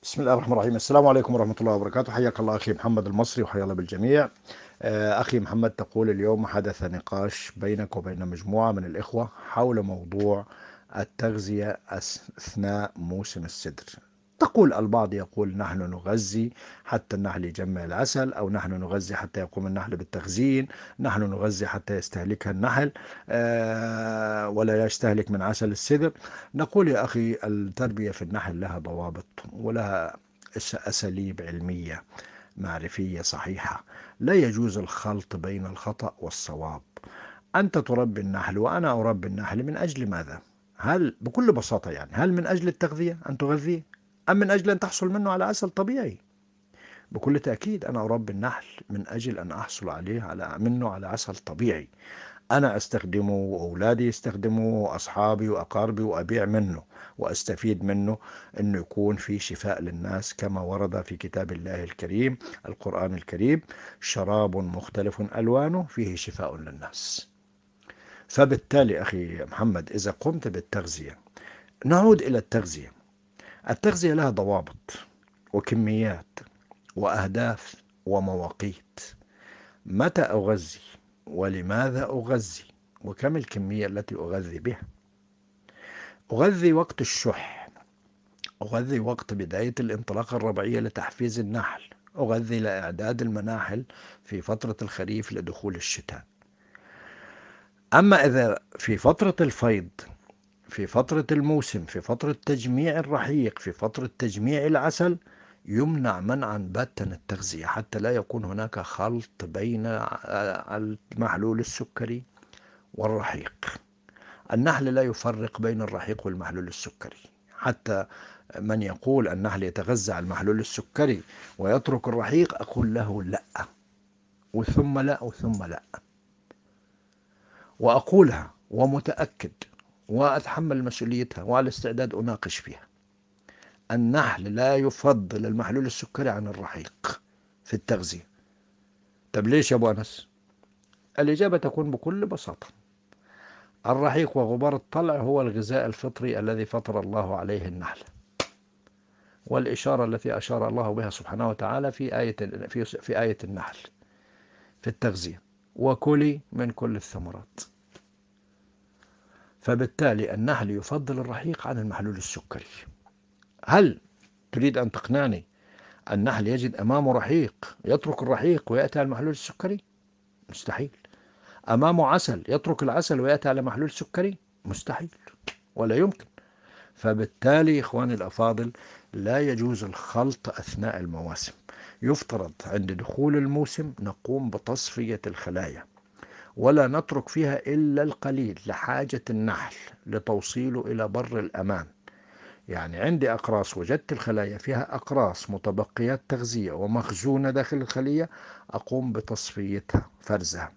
بسم الله الرحمن الرحيم. السلام عليكم ورحمة الله وبركاته. حياك الله أخي محمد المصري، وحيا الله بالجميع. أخي محمد، تقول اليوم حدث نقاش بينك وبين مجموعة من الإخوة حول موضوع التغذية أثناء موسم السدر. تقول البعض يقول نحن نغذي حتى النحل يجمع العسل، أو نحن نغذي حتى يقوم النحل بالتخزين، نحن نغذي حتى يستهلكها النحل ولا يستهلك من عسل السدر. نقول يا أخي، التربية في النحل لها ضوابط ولها أساليب علمية معرفية صحيحة، لا يجوز الخلط بين الخطأ والصواب. أنت تربي النحل وأنا أربي النحل من أجل ماذا؟ هل بكل بساطة يعني هل من أجل التغذية أن تغذيه، أم من أجل أن تحصل منه على عسل طبيعي؟ بكل تأكيد أنا أربي النحل من أجل أن أحصل منه على عسل طبيعي، أنا أستخدمه وأولادي يستخدموه وأصحابي وأقاربي، وأبيع منه وأستفيد منه، أنه يكون في شفاء للناس كما ورد في كتاب الله الكريم القرآن الكريم: شراب مختلف ألوانه فيه شفاء للناس. فبالتالي أخي محمد، إذا قمت بالتغذية، نعود إلى التغذية. التغذية لها ضوابط وكميات وأهداف ومواقيت. متى أغذي، ولماذا أغذي، وكم الكمية التي أغذي بها؟ أغذي وقت الشح، أغذي وقت بداية الانطلاقة الربيعية لتحفيز النحل، أغذي لإعداد المناحل في فترة الخريف لدخول الشتاء. أما إذا في فترة الفيض، في فترة الموسم، في فترة تجميع الرحيق، في فترة تجميع العسل، يمنع منعا باتا التغذية حتى لا يكون هناك خلط بين المحلول السكري والرحيق. النحل لا يفرق بين الرحيق والمحلول السكري. حتى من يقول النحل يتغذى على المحلول السكري ويترك الرحيق، أقول له لا، وثم لا، وثم لا، وأقولها ومتأكد وأتحمل مسؤوليتها وعلى استعداد أناقش فيها. النحل لا يفضل المحلول السكري عن الرحيق في التغذية. طب ليش يا أبو أنس؟ الإجابة تكون بكل بساطة: الرحيق وغبار الطلع هو الغذاء الفطري الذي فطر الله عليه النحل، والإشارة التي أشار الله بها سبحانه وتعالى في آية النحل في التغذية: وكلي من كل الثمرات. فبالتالي النحل يفضل الرحيق عن المحلول السكري. هل تريد أن تقنعني النحل يجد أمامه رحيق يترك الرحيق ويأتي على المحلول السكري؟ مستحيل. أمامه عسل يترك العسل ويأتي على محلول سكري؟ مستحيل ولا يمكن. فبالتالي إخواني الأفاضل، لا يجوز الخلط أثناء المواسم. يفترض عند دخول الموسم نقوم بتصفية الخلايا، ولا نترك فيها إلا القليل لحاجة النحل لتوصيله إلى بر الأمان. يعني عندي أقراص، وجدت الخلايا فيها أقراص متبقيات تغذية ومخزونة داخل الخلية، أقوم بتصفيتها، فرزها،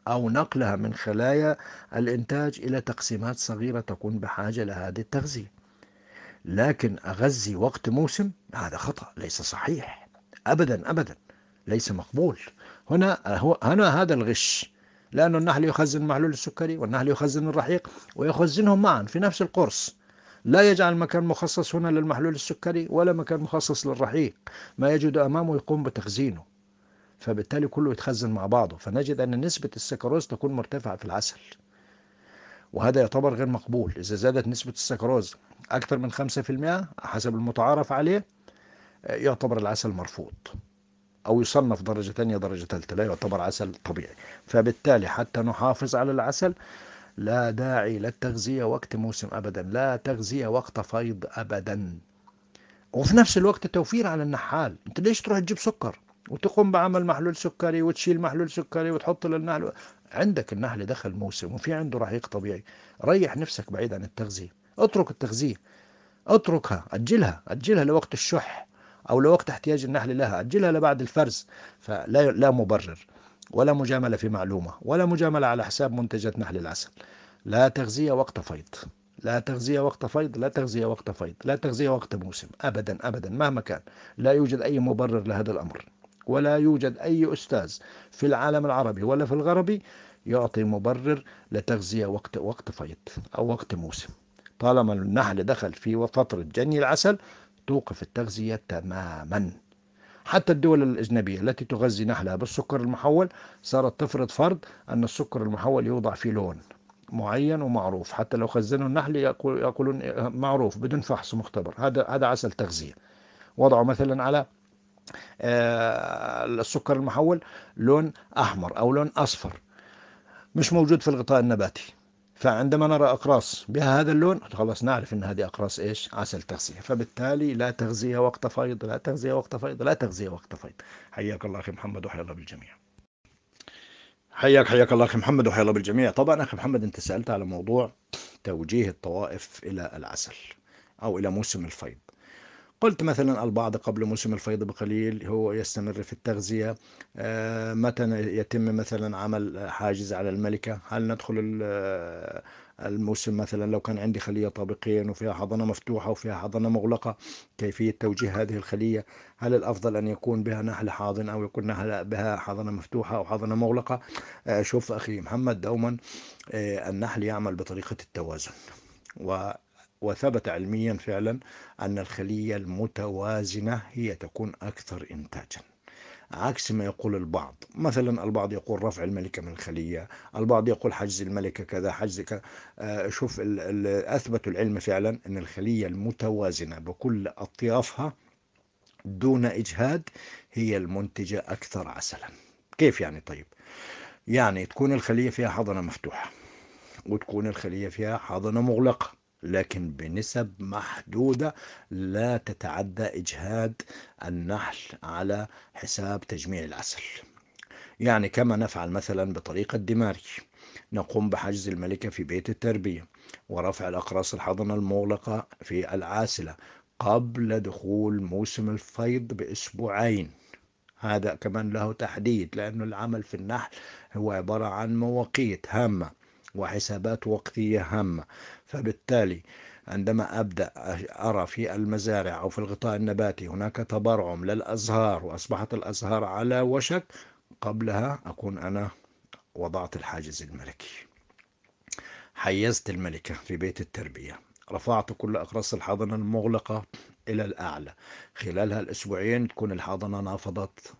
أو نقلها من خلايا الإنتاج إلى تقسيمات صغيرة تكون بحاجة لهذه التغذية. لكن أغذي وقت موسم، هذا خطأ، ليس صحيح أبدا أبدا، ليس مقبول. هنا هذا الغش، لأن النحل يخزن المحلول السكري والنحل يخزن الرحيق ويخزنهم معا في نفس القرص. لا يجعل مكان مخصص هنا للمحلول السكري ولا مكان مخصص للرحيق، ما يجد أمامه يقوم بتخزينه، فبالتالي كله يتخزن مع بعضه. فنجد أن نسبة السكروز تكون مرتفعة في العسل، وهذا يعتبر غير مقبول. إذا زادت نسبة السكروز أكثر من 5% حسب المتعارف عليه، يعتبر العسل مرفوض أو يصنف درجة ثانية درجة ثالثة، لا يعتبر عسل طبيعي. فبالتالي حتى نحافظ على العسل لا داعي للتغذية وقت موسم أبدا، لا تغذية وقت فيض أبدا. وفي نفس الوقت توفير على النحال. أنت ليش تروح تجيب سكر وتقوم بعمل محلول سكري وتشيل محلول سكري وتحط للنحل؟ عندك النحل دخل موسم وفي عنده رحيق طبيعي، ريح نفسك بعيد عن التغذية، اترك التغذية، اتركها، أجلها، أجلها لوقت الشح أو لوقت احتياج النحل لها، أجلها لبعد الفرز. فلا لا مبرر ولا مجاملة في معلومة ولا مجاملة على حساب منتجات نحل العسل. لا تغذية وقت فيض، لا تغذية وقت فيض، لا تغذية وقت فيض، لا تغذية وقت موسم أبدا أبدا مهما كان. لا يوجد أي مبرر لهذا الأمر، ولا يوجد أي أستاذ في العالم العربي ولا في الغربي يعطي مبرر لتغذية وقت فيض أو وقت موسم. طالما النحل دخل في فترة جني العسل توقف التغذية تماما. حتى الدول الأجنبية التي تغذي نحلها بالسكر المحول صارت تفرض فرض أن السكر المحول يوضع في لون معين ومعروف، حتى لو خزنوا النحل يقولون معروف بدون فحص مختبر، هذا عسل تغذية. وضعوا مثلا على السكر المحول لون أحمر أو لون أصفر مش موجود في الغطاء النباتي، فعندما نرى أقراص بها هذا اللون خلاص نعرف أن هذه أقراص إيش؟ عسل تغذية. فبالتالي لا تغذية وقت فيض، لا تغذية وقت فيض، لا تغذية وقت فيض. حياك الله أخي محمد وحيا الله بالجميع. حياك الله أخي محمد وحيا الله بالجميع. طبعا أخي محمد أنت سألت على موضوع توجيه الطوائف إلى العسل أو إلى موسم الفيض. قلت مثلا البعض قبل موسم الفيض بقليل هو يستمر في التغذية، متى يتم مثلا عمل حاجز على الملكة؟ هل ندخل الموسم مثلا لو كان عندي خلية طابقين وفيها حضانة مفتوحة وفيها حضانة مغلقة، كيفية توجيه هذه الخلية؟ هل الأفضل أن يكون بها نحل حاضن أو يكون نحل بها حضانة مفتوحة أو حضانة مغلقة؟ شوف أخي محمد، دوما النحل يعمل بطريقة التوازن، وثبت علميا فعلا أن الخلية المتوازنة هي تكون أكثر إنتاجا، عكس ما يقول البعض. مثلا البعض يقول رفع الملكة من الخلية، البعض يقول حجز الملكة كذا، حجز كذا. شوف، أثبت العلم فعلا أن الخلية المتوازنة بكل أطيافها دون إجهاد هي المنتجة أكثر عسلا. كيف يعني؟ طيب يعني تكون الخلية فيها حضنة مفتوحة وتكون الخلية فيها حضنة مغلقة، لكن بنسب محدودة لا تتعدى إجهاد النحل على حساب تجميع العسل. يعني كما نفعل مثلا بطريقة ديماري، نقوم بحجز الملكة في بيت التربية ورفع الأقراص الحضنة المغلقة في العاسلة قبل دخول موسم الفيض بأسبوعين. هذا كمان له تحديد، لأنه العمل في النحل هو عبارة عن مواقيت هامة وحسابات وقتية هامة. فبالتالي عندما أبدأ أرى في المزارع أو في الغطاء النباتي هناك تبرعم للأزهار وأصبحت الأزهار على وشك، قبلها أكون أنا وضعت الحاجز الملكي، حيزت الملكة في بيت التربية، رفعت كل أقراص الحاضنة المغلقة إلى الأعلى، خلالها الأسبوعين تكون الحاضنة نافضت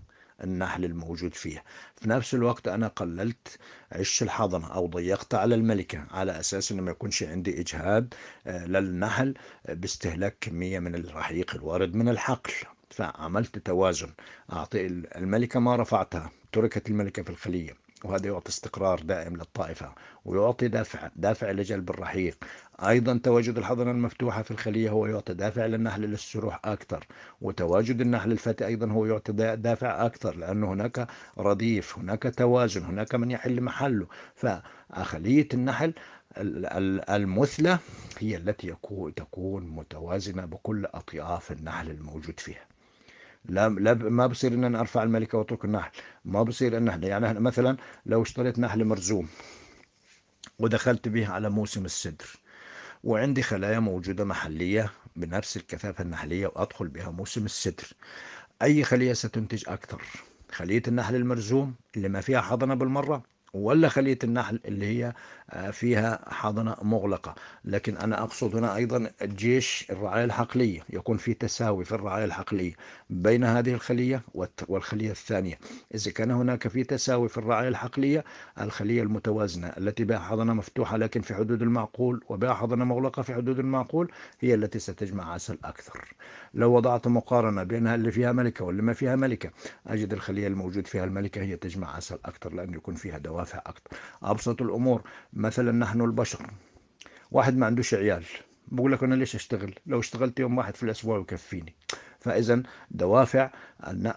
النحل الموجود فيها. في نفس الوقت أنا قللت عش الحضنة أو ضيقت على الملكة على أساس أنه ما يكونش عندي إجهاد للنحل باستهلاك كمية من الرحيق الوارد من الحقل. فعملت توازن، أعطي الملكة ما رفعتها، تركت الملكة في الخلية، وهذا يعطي استقرار دائم للطائفة ويعطي دافع لجلب الرحيق. أيضا تواجد الحضنة المفتوحة في الخلية هو يعطي دافع للنحل للسروح أكثر، وتواجد النحل الفتي أيضا هو يعطي دافع أكثر، لأنه هناك رديف، هناك توازن، هناك من يحل محله. فخلية النحل المثلى هي التي تكون متوازنة بكل أطياف النحل الموجود فيها. لا لا، ما بصير ان انا ارفع الملكه واترك النحل، ما بصير النحل. يعني مثلا لو اشتريت نحل مرزوم ودخلت به على موسم السدر، وعندي خلايا موجوده محليه بنفس الكثافه النحليه وادخل بها موسم السدر، اي خليه ستنتج اكثر؟ خليه النحل المرزوم اللي ما فيها حضنه بالمره، ولا خلية النحل اللي هي فيها حاضنة مغلقة؟ لكن أنا أقصد هنا أيضا الجيش الرعاية الحقلية، يكون في تساوي في الرعاية الحقلية بين هذه الخلية والخلية الثانية. إذا كان هناك في تساوي في الرعاية الحقلية، الخلية المتوازنة التي بها حاضنة مفتوحة لكن في حدود المعقول وبها حاضنة مغلقة في حدود المعقول هي التي ستجمع عسل أكثر. لو وضعت مقارنة بينها اللي فيها ملكة واللي ما فيها ملكة، أجد الخلية الموجود فيها الملكة هي تجمع عسل أكثر، لأن يكون فيها دوافع أكثر. أبسط الأمور، مثلا نحن البشر، واحد ما عندوش عيال بقول لك أنا ليش أشتغل؟ لو اشتغلت يوم واحد في الأسبوع يكفيني. فإذا دوافع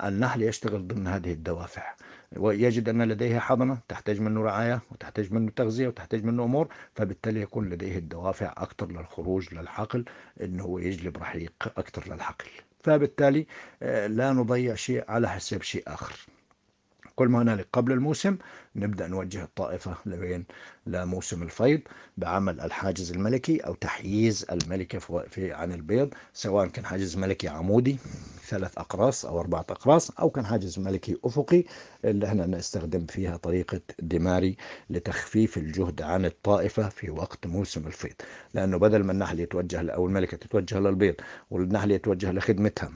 النحل يشتغل ضمن هذه الدوافع، ويجد أن لديه حضنة تحتاج منه رعاية وتحتاج منه تغذية وتحتاج منه أمور، فبالتالي يكون لديه الدوافع أكثر للخروج للحقل، إنه هو يجلب رحيق أكثر للحقل. فبالتالي لا نضيع شيء على حساب شيء آخر. كل ما هنالك قبل الموسم نبدأ نوجه الطائفة لوين؟ لموسم الفيض بعمل الحاجز الملكي أو تحييز الملكة في عن البيض، سواء كان حاجز ملكي عمودي 3 أقراص أو 4 أقراص، أو كان حاجز ملكي أفقي اللي احنا نستخدم فيها طريقة ديماري لتخفيف الجهد عن الطائفة في وقت موسم الفيض. لأنه بدل ما النحل يتوجه أو الملكة تتوجه للبيض والنحل يتوجه لخدمتها،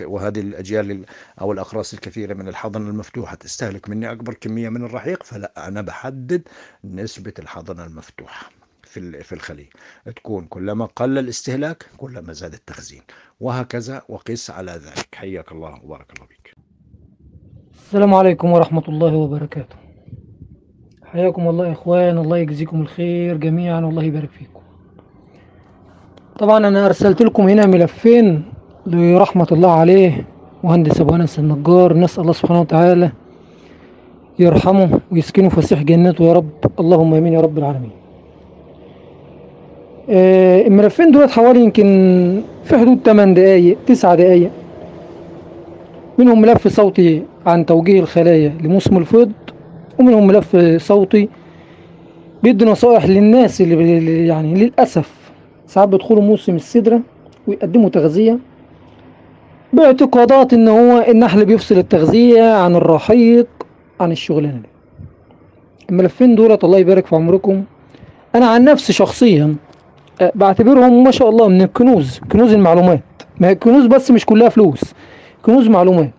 وهذه الأجيال أو الأقراص الكثيرة من الحضنة المفتوحة تستهلك مني أكبر كمية من الرحيق، فلا أنا بحدد نسبة الحضنة المفتوحة في الخلية، تكون كلما قل الاستهلاك كلما زاد التخزين، وهكذا وقس على ذلك. حياك الله وبارك الله فيك. السلام عليكم ورحمة الله وبركاته. حياكم الله يا إخوان، الله يجزيكم الخير جميعا والله يبارك فيكم. طبعا أنا أرسلت لكم هنا ملفين لرحمة الله عليه مهندس أبو أنس النجار، نسأل الله سبحانه وتعالى يرحمه ويسكنه فسيح جناته يا رب، اللهم آمين يا رب العالمين. الملفين دولت حوالي يمكن في حدود 8 دقايق 9 دقايق، منهم ملف صوتي عن توجيه الخلايا لموسم الفيض، ومنهم ملف صوتي بيدي نصائح للناس اللي يعني للأسف ساعات بيدخلوا موسم السدرة ويقدموا تغذية باعتقادات ان هو النحل بيفصل التغذية عن الرحيق عن الشغلانة دي. الملفين دولت الله يبارك في عمركم، انا عن نفسي شخصيا بعتبرهم ما شاء الله من الكنوز، كنوز المعلومات. ما هي الكنوز بس مش كلها فلوس، كنوز معلومات.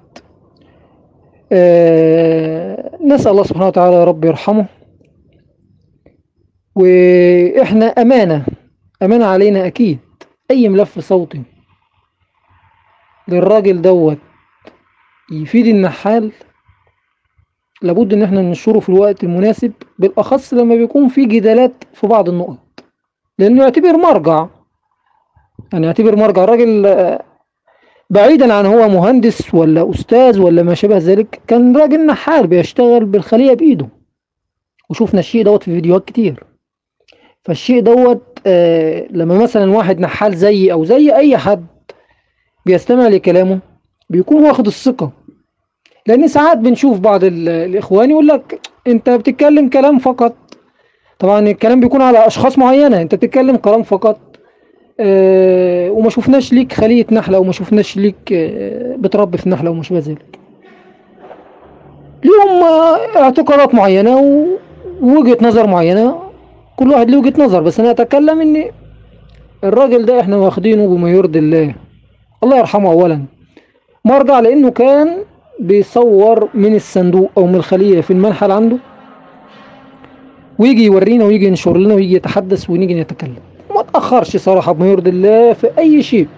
نسأل الله سبحانه وتعالى يا رب يرحمه. وإحنا أمانة أمانة علينا أكيد أي ملف صوتي للراجل دوت يفيد النحال لابد إن احنا ننشره في الوقت المناسب، بالأخص لما بيكون في جدالات في بعض النقط، لأنه يعتبر مرجع، يعني يعتبر مرجع. الراجل بعيدا عن هو مهندس ولا أستاذ ولا ما شابه ذلك، كان راجل نحال بيشتغل بالخلية بإيده، وشوفنا الشيء دوت في فيديوهات كتير. فالشيء دوت لما مثلا واحد نحال زيي أو زي أي حد بيستمع لكلامه بيكون واخد الثقة. لأن ساعات بنشوف بعض الإخوان يقول لك أنت بتتكلم كلام فقط، طبعا الكلام بيكون على أشخاص معينة، أنت بتتكلم كلام فقط وما شفناش ليك خلية نحلة، وما شفناش ليك بتربي في نحلة وما شابه ذلك. ليهم اعتقادات معينة ووجهة نظر معينة، كل واحد له وجهة نظر، بس أنا أتكلم إن الراجل ده إحنا واخدينه بما يرضي الله، الله يرحمه. أولا مرجع لأنه كان بيصور من الصندوق أو من الخلية في المنحل عنده، ويجي يورينا ويجي ينشر لنا ويجي يتحدث ونيجي نتكلم، وما تأخرش صراحة بما يرضي الله في أي شيء،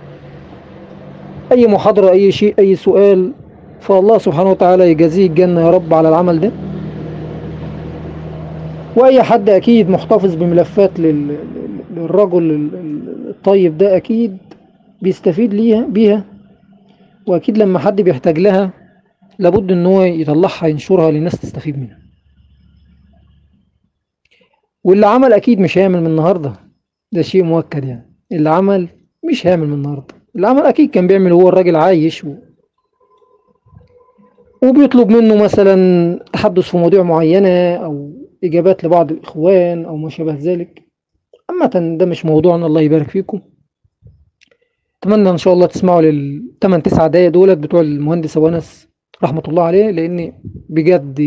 أي محاضرة، أي شيء، أي سؤال. فالله سبحانه وتعالى يجازيه الجنة يا رب على العمل ده. وأي حد أكيد محتفظ بملفات للرجل الطيب ده أكيد بيستفيد ليها بيها، وأكيد لما حد بيحتاج لها لابد إن هو يطلعها ينشرها للناس تستفيد منها. واللي عمل أكيد مش هيعمل من النهاردة، ده شيء مؤكد يعني، اللي عمل مش هيعمل من النهاردة، اللي عمل أكيد كان بيعمل هو الراجل عايش وبيطلب منه مثلا تحدث في مواضيع معينة أو إجابات لبعض الإخوان أو ما شابه ذلك. عامة ده مش موضوعنا، الله يبارك فيكم. أتمنى إن شاء الله تسمعوا لل8 9 دقايق دولت بتوع المهندس أبو أنس رحمة الله عليه، لأن بجد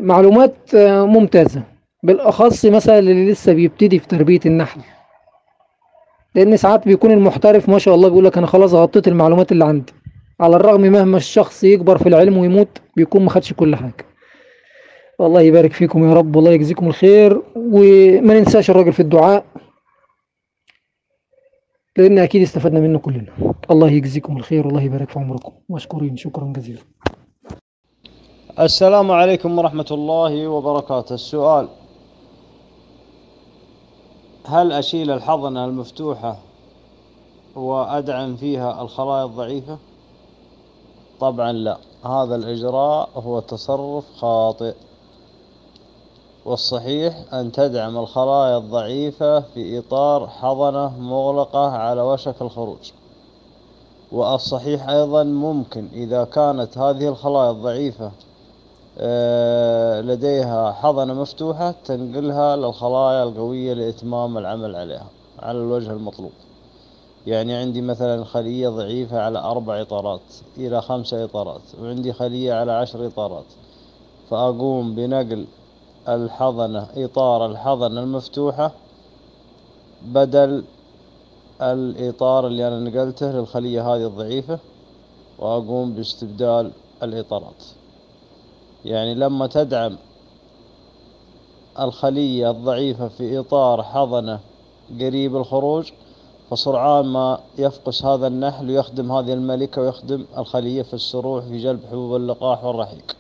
معلومات ممتازة، بالأخص مثلا اللي لسه بيبتدي في تربية النحل، لأن ساعات بيكون المحترف ما شاء الله بيقول لك أنا خلاص غطيت المعلومات اللي عندي، على الرغم مهما الشخص يكبر في العلم ويموت بيكون ما خدش كل حاجة. والله يبارك فيكم يا رب، والله يجزيكم الخير، وما ننساش الراجل في الدعاء لأن أكيد استفدنا منه كلنا. الله يجزيكم الخير والله يبارك في عمركم، مشكورين شكرا جزيلا. السلام عليكم ورحمة الله وبركاته. السؤال: هل أشيل الحضنة المفتوحة وأدعم فيها الخلايا الضعيفة؟ طبعا لا، هذا الإجراء هو تصرف خاطئ، والصحيح أن تدعم الخلايا الضعيفة في إطار حضنة مغلقة على وشك الخروج. والصحيح أيضا ممكن إذا كانت هذه الخلايا الضعيفة لديها حضنة مفتوحة تنقلها للخلايا القوية لإتمام العمل عليها على الوجه المطلوب. يعني عندي مثلا خلية ضعيفة على 4 إطارات إلى 5 إطارات، وعندي خلية على 10 إطارات، فأقوم بنقل الحضنة، إطار الحضنة المفتوحة بدل الإطار اللي أنا نقلته للخلية هذه الضعيفة، وأقوم باستبدال الإطارات. يعني لما تدعم الخلية الضعيفة في إطار حضنة قريب الخروج، فسرعان ما يفقس هذا النحل ويخدم هذه الملكة ويخدم الخلية في السروح في جلب حبوب اللقاح والرحيق.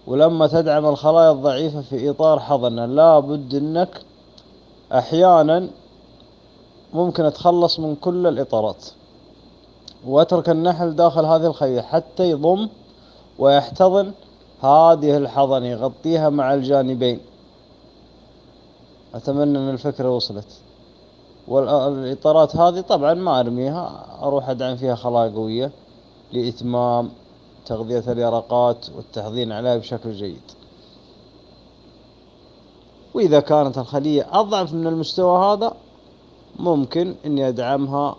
ولما تدعم الخلايا الضعيفة في إطار حضنة، لابد أنك أحيانا ممكن أتخلص من كل الإطارات وأترك النحل داخل هذه الخلية حتى يضم ويحتضن هذه الحضنة، يغطيها مع الجانبين. أتمنى أن الفكرة وصلت. والإطارات هذه طبعا ما أرميها، أروح أدعم فيها خلايا قوية لإتمام تغذية اليرقات والتحضين عليها بشكل جيد. وإذا كانت الخلية أضعف من المستوى هذا، ممكن إني أدعمها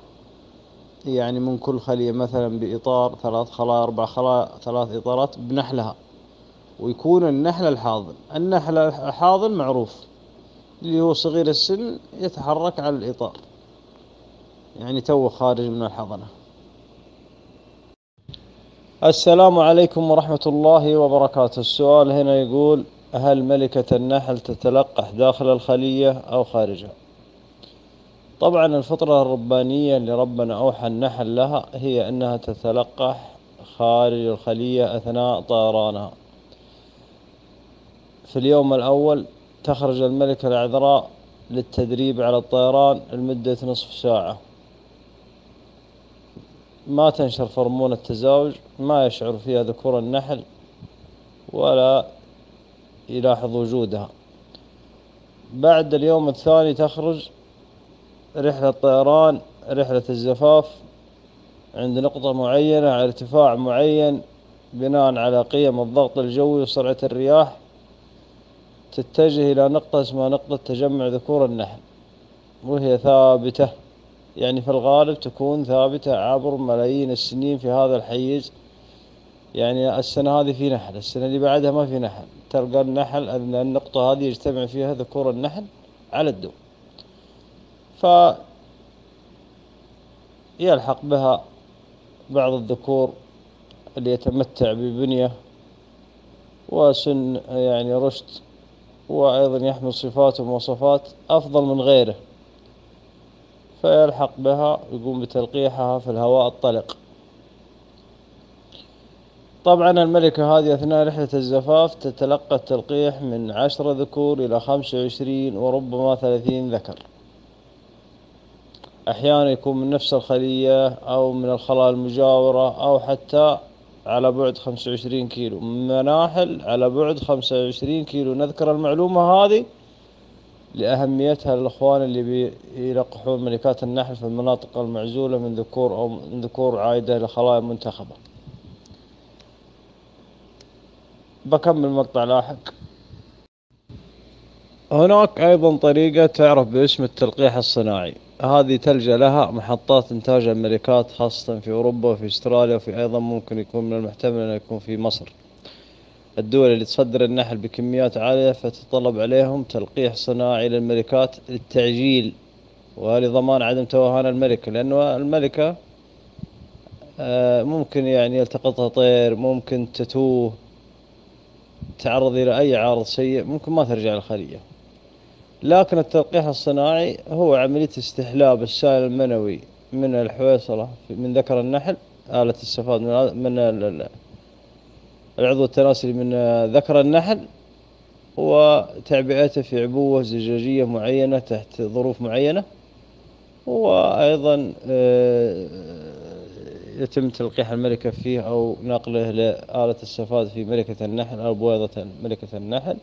يعني من كل خلية مثلا بإطار 3 خلايا، 4 خلايا، 3 إطارات بنحلها، ويكون النحل الحاضن. النحل الحاضن معروف اللي هو صغير السن يتحرك على الإطار، يعني تو خارج من الحضنة. السلام عليكم ورحمة الله وبركاته. السؤال هنا يقول: هل ملكة النحل تتلقح داخل الخلية أو خارجها؟ طبعا الفطرة الربانية اللي ربنا أوحى النحل لها هي أنها تتلقح خارج الخلية أثناء طيرانها. في اليوم الأول تخرج الملكة العذراء للتدريب على الطيران لمدة نصف ساعة، ما تنشر فرمون التزاوج، ما يشعر فيها ذكور النحل ولا يلاحظ وجودها. بعد اليوم الثاني تخرج رحلة طيران، رحلة الزفاف، عند نقطة معينة على ارتفاع معين بناء على قيم الضغط الجوي وسرعة الرياح، تتجه إلى نقطة اسمها نقطة تجمع ذكور النحل، وهي ثابتة، يعني في الغالب تكون ثابتة عبر ملايين السنين في هذا الحيز. يعني السنة هذه في نحل، السنة اللي بعدها ما في نحل، تلقى النحل أن النقطة هذه يجتمع فيها ذكور النحل على الدوم، فيلحق بها بعض الذكور اللي يتمتع ببنية وسن يعني رشد، وأيضا يحمل صفات ومواصفات أفضل من غيره، فيلحق بها ويقوم بتلقيحها في الهواء الطلق. طبعا الملكة هذه أثناء رحلة الزفاف تتلقى التلقيح من 10 ذكور إلى 25 وربما 30 ذكر، أحيانا يكون من نفس الخلية أو من الخلايا المجاورة أو حتى على بعد 25 كيلو، مناحل على بعد 25 كيلو. نذكر المعلومة هذه لأهميتها للأخوان اللي بيلقحون ملكات النحل في المناطق المعزولة من ذكور أو من ذكور عايدة لخلايا منتخبة. بكمل مقطع لاحق. هناك أيضا طريقة تعرف باسم التلقيح الصناعي، هذه تلجأ لها محطات إنتاج الملكات خاصة في أوروبا وفي أستراليا، وفي أيضا ممكن يكون من المحتمل أن يكون في مصر. الدول اللي تصدر النحل بكميات عالية فتطلب عليهم تلقيح صناعي للملكات للتعجيل ولضمان عدم توهان الملكة، لأنه الملكة ممكن يعني يلتقطها طير، ممكن تتوه، تعرض إلى أي عارض سيء، ممكن ما ترجع للخلية. لكن التلقيح الصناعي هو عملية استحلاب السائل المنوي من الحويصلة من ذكر النحل، آلة السفاد من العضو التناسلي من ذكر النحل، وتعبئته في عبوة زجاجية معينة تحت ظروف معينة، وأيضا يتم تلقيح الملكة فيه أو نقله لآلة السفاد في ملكة النحل أو بويضة ملكة النحل.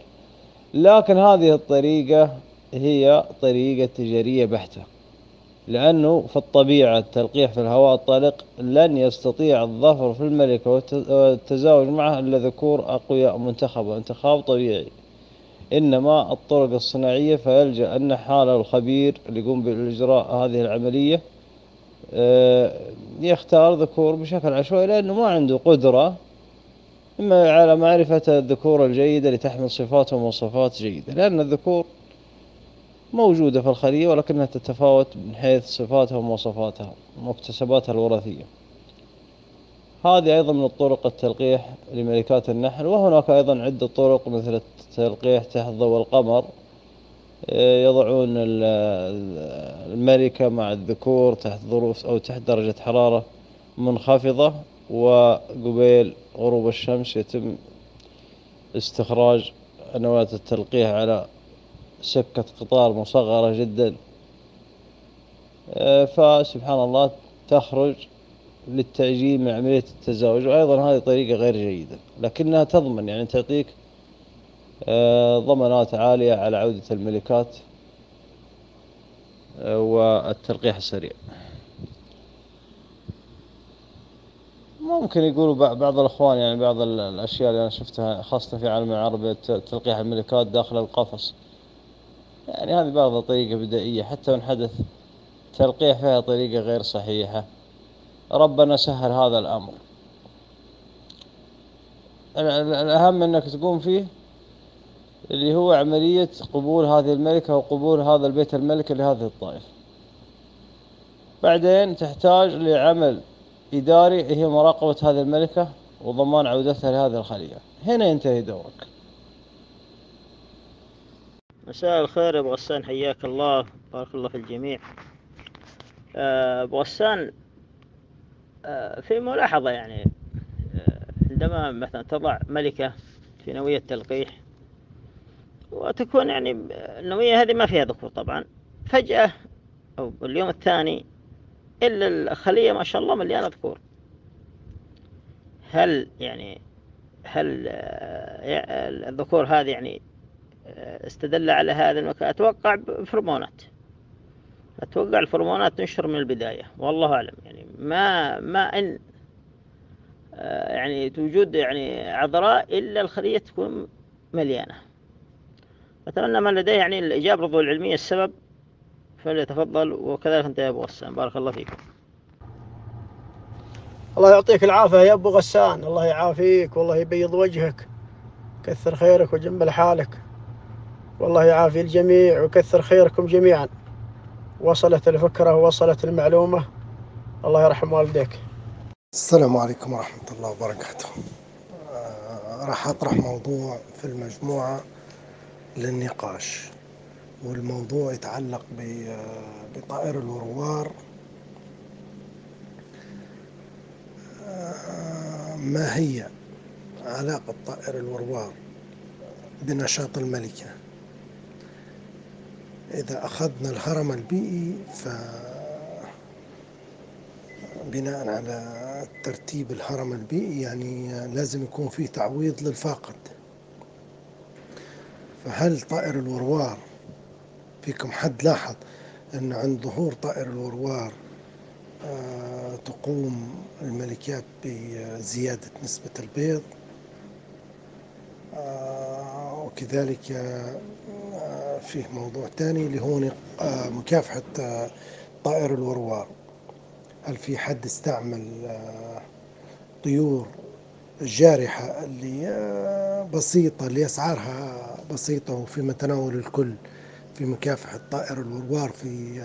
لكن هذه الطريقة هي طريقة تجارية بحتة، لأنه في الطبيعة التلقيح في الهواء الطلق لن يستطيع الظفر في الملكة والتزاوج معها إلا ذكور أقوياء منتخبة انتخاب طبيعي. إنما الطرق الصناعية فيلجأ النحال الخبير اللي يقوم بالإجراء هذه العملية يختار ذكور بشكل عشوائي، لأنه ما عنده قدرة إما على معرفة الذكور الجيدة لتحمل صفات ومواصفات جيدة، لأن الذكور موجودة في الخلية ولكنها تتفاوت من حيث صفاتها ومواصفاتها ومكتسباتها الوراثية. هذه أيضا من الطرق التلقيح لملكات النحل. وهناك أيضا عدة طرق مثل التلقيح تحت ضوء القمر، يضعون الملكة مع الذكور تحت ظروف أو تحت درجة حرارة منخفضة، وقبيل غروب الشمس يتم استخراج نواة التلقيح على سكة قطار مصغرة جدا، فسبحان الله تخرج للتعجيل من عملية التزاوج. وأيضا هذه طريقة غير جيدة، لكنها تضمن يعني تعطيك ضمانات عالية على عودة الملكات والتلقيح السريع. ممكن يقولوا بعض الأخوان يعني بعض الأشياء اللي أنا شفتها خاصة في عالم العربي، تلقيح الملكات داخل القفص، يعني هذه بعض طريقة بدائية، حتى وإن حدث تلقيح فيها طريقة غير صحيحة. ربنا سهل هذا الأمر. الأهم أنك تقوم فيه اللي هو عملية قبول هذه الملكة وقبول هذا البيت الملكة لهذه الطائفة. بعدين تحتاج لعمل إداري هي مراقبة هذه الملكة وضمان عودتها لهذه الخلية. هنا ينتهي دورك. مساء الخير يا أبو غسان، حياك الله، بارك الله في الجميع. أبو غسان، في ملاحظة يعني، عندما مثلا تضع ملكة في نوية تلقيح وتكون يعني النوية هذه ما فيها ذكور طبعا، فجأة أو اليوم الثاني إلا الخلية ما شاء الله مليانة ذكور. هل يعني هل الذكور هذه يعني استدل على هذا المكان؟ أتوقع بفرمونات، أتوقع الفرمونات تنشر من البداية، والله أعلم. يعني ما إن يعني توجد يعني عذراء إلا الخلية تكون مليانة. أتمنى من لديه يعني الإجابة برضو العلمية السبب فليتفضل، وكذلك أنت يا أبو غسان، بارك الله فيكم. الله يعطيك العافية يا أبو غسان، الله يعافيك والله يبيض وجهك، كثر خيرك وجمل حالك، والله يعافي الجميع ويكثر خيركم جميعا. وصلت الفكرة ووصلت المعلومة، الله يرحم والديك. السلام عليكم ورحمة الله وبركاته. راح أطرح موضوع في المجموعة للنقاش، والموضوع يتعلق بطائر الوروار. ما هي علاقة طائر الوروار بنشاط الملكة؟ إذا أخذنا الهرم البيئي فبناء على ترتيب الهرم البيئي يعني لازم يكون فيه تعويض للفاقد. فهل طائر الوروار، فيكم حد لاحظ أن عند ظهور طائر الوروار تقوم الملكات بزيادة نسبة البيض؟ وكذلك فيه موضوع تاني اللي هو مكافحة طائر الوروار. هل في حد استعمل طيور الجارحة اللي بسيطة، اللي أسعارها بسيطة وفي متناول الكل، في مكافحة طائر الوروار في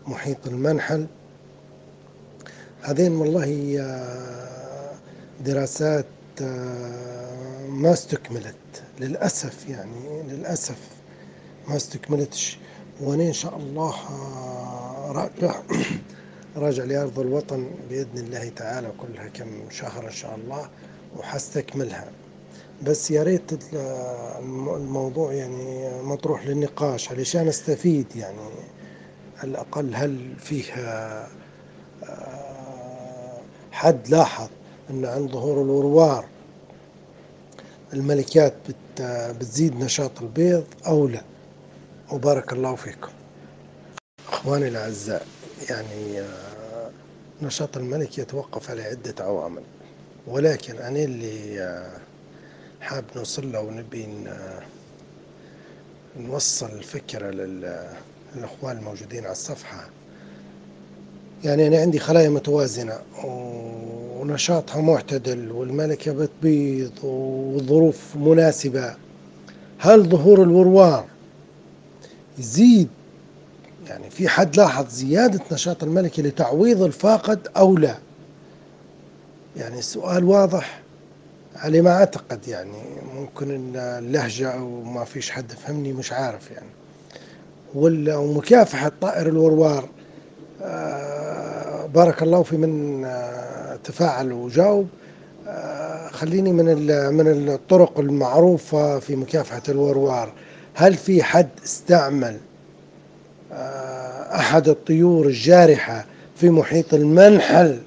محيط المنحل؟ هذين والله دراسات ما استكملت للأسف، يعني للأسف ما استكملتش. وأنا إن شاء الله راجع لأرض الوطن بإذن الله تعالى، كلها كم شهر إن شاء الله وحستكملها. بس يا ريت الموضوع يعني مطروح للنقاش علشان استفيد، يعني على الأقل هل فيه حد لاحظ أن عند ظهور الوروار الملكات بتزيد نشاط البيض أو لا؟ وبارك الله فيكم. أخواني الأعزاء، يعني نشاط الملك يتوقف على عدة عوامل، ولكن أنا اللي حاب نوصل له ونبي نوصل الفكرة للأخوان الموجودين على الصفحة، يعني أنا عندي خلايا متوازنة ونشاطها معتدل والملكة بتبيض والظروف مناسبة، هل ظهور الوروار يزيد؟ يعني في حد لاحظ زيادة نشاط الملكة لتعويض الفاقد أو لا؟ يعني السؤال واضح على ما أعتقد، يعني ممكن اللهجة أو ما فيش حد فهمني، مش عارف يعني. ومكافحة طائر الوروار، بارك الله في من تفاعل وجاوب. خليني من الطرق المعروفة في مكافحة الوروار، هل في حد استعمل أحد الطيور الجارحة في محيط المنحل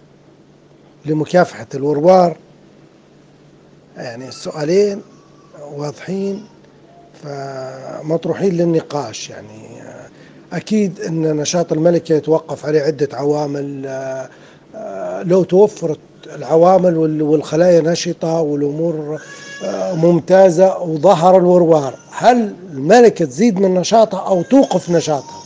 لمكافحة الوروار؟ يعني السؤالين واضحين فمطروحين للنقاش. يعني أكيد أن نشاط الملكة يتوقف عليه عدة عوامل، لو توفرت العوامل والخلايا نشطة والأمور ممتازة وظهر الوروار، هل الملكة تزيد من نشاطها أو توقف نشاطها؟